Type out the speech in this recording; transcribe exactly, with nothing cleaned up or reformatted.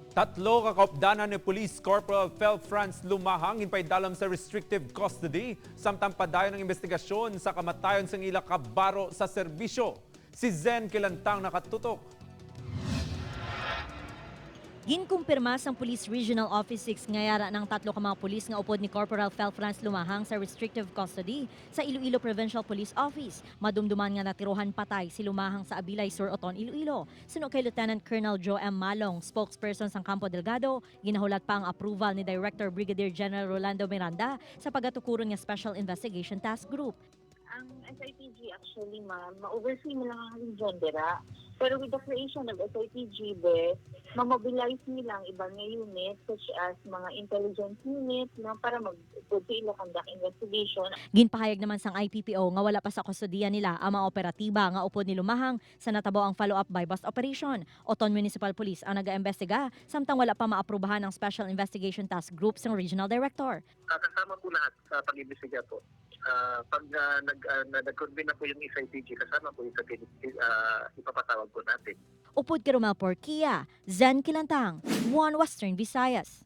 Tatlo ka kaupdanan ni Police Corporal Fel Franz Lumahang ginpaidalom sa restrictive custody, samtang padayon ang investigasyon sa kamatayon sang ila kabaro sa serbisyo. Si Zen Kilantang nakatutok. Ginkumpirma sang Police Regional Office six nga yara na ang tatlo ka mga pulis nga upod ni Corporal Fel Franz Lumahang sa restrictive custody sa Iloilo Provincial Police Office. Madumduman nga natirohan patay si Lumahang sa Abilay, Sur Oton, Iloilo. Suno kay Lieutenant Colonel Joe M. Malong, spokesperson sang Campo Delgado, ginahulat pa ang approval ni Director Brigadier General Rolando Miranda sa pagatukuron nga Special Investigation Task Group. Ang S I T G actually, ma'am, ma-oversee mo lang ang region dira. Pero with the creation of S I T G, be, ma-mobilize nila ang iban nga unit such as mga intelligence unit, no, para mag-, pwede sila conduct investigation. Ginpahayag naman sang I P P O nga wala pa sa kustodiya nila ang mga operatiba nga upod ni Lumahang sa natabo ang follow-up buy-bust operation. Oton Municipal Police ang nag-aimbestiga, samtang wala pa maaprubahan ang Special Investigation Task Group sang Regional Director. Ah, kasama po lahat sa pag-imbestiga po. Ah, pag ah, nag, ah, na, nag-convene na po yung S I T G, kasama po yung sa ah, ipapatawag po natin. Upod kay Romel Porquia, Zen Kilantang, One Western Visayas.